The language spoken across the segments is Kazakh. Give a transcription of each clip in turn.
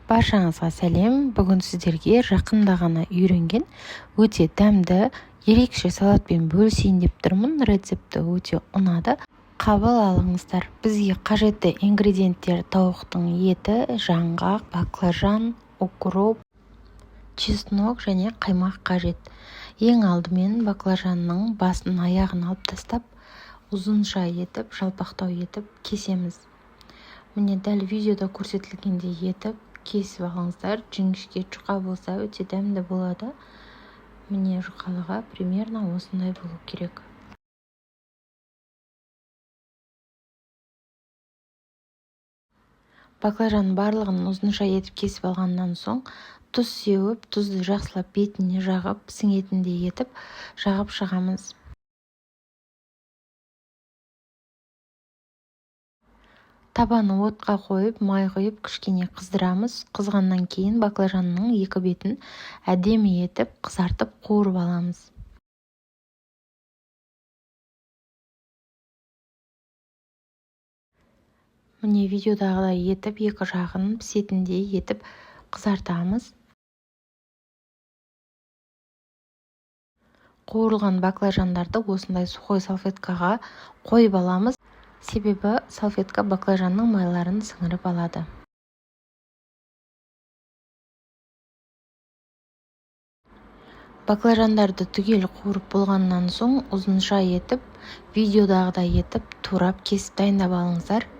Баршаңызға сәлем! Бүгін сіздерге жақында ғана үйренген өте дәмді, ерекше салатпен бөлісейін деп тұрмын. Рецепті өте ұнады. Қабыл алыңыздар. Бізге қажетті ингредиенттер: тауықтың еті, жаңғақ, баклажан, укроп, чеснок және қаймақ қажет. Ең алдымен баклажанның басын, аяғын алып тастап, ұзынша етіп, жалпақтау етіп кесеміз. Міне, дәл видеода көрсетілгендей етіп кесіп алыңыздар. Жіңішке, жұқа болса, өте дәмді болады. Міне, жұқалығы примерно осындай болу керек. Баклажанның барлығын ұзынша етіп кесіп алғаннан соң, тұз сеуіп, тұзды жақсылап бетіне жағып, сіңетіндей етіп жағып шығамыз. Табаны отқа қойып, май құйып, кішкене қыздырамыз. Қызғаннан кейін баклажанның екі бетін әдемі етіп қызартып, қуырып аламыз. Міне, видеодағыдай етіп, екі жағын пісетіндей етіп қызартамыз. Қуырылған баклажандарды осындай сухой салфеткаға қойып аламыз, себебі салфетка баклажанның майларын сіңіріп алады. Баклажандарды түгел қуырып болғаннан соң, ұзынша етіп, видеодағыдай етіп турап, кесіп дайындап алыңыздар.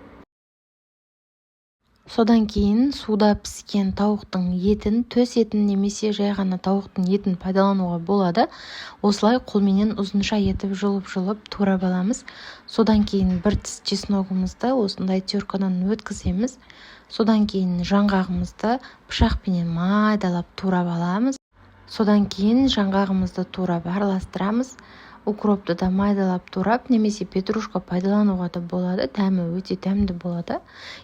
Содан кейін суда піскен тауықтың етін, төс етін немесе жай ғана тауықтың етін пайдалануға болады. Осылай қолменен ұзынша етіп жұлып-жұлып турап аламыз. Содан кейін бір тіс чесногымызды осындай теркадан өткіземіз. Содан кейін жаңғағымызды пышақпенен майдалап турап аламыз. Содан кейін жаңғағымызды турап араластырамыз. Укропты да майдалап турап немесе петрушка пайдалануға да болады, дәмі өте дәмді болады.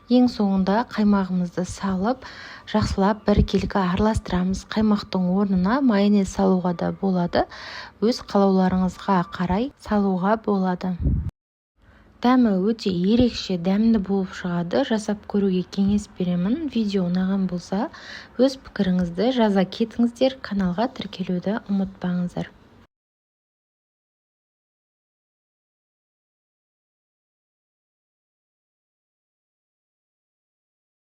Ең соңында қаймағымызды салып, жақсылап біркелкі араластырамыз. Қаймақтың орнына майонез салуға да болады, өз қалауларыңызға қарай салуға болады. Дәмі өте ерекше дәмді болып шығады, жасап көруге кеңес беремін. Видео ұнаған болса, өз пікіріңізді жаза кетіңіздер, каналға тіркелуді ұмытпаңыздар.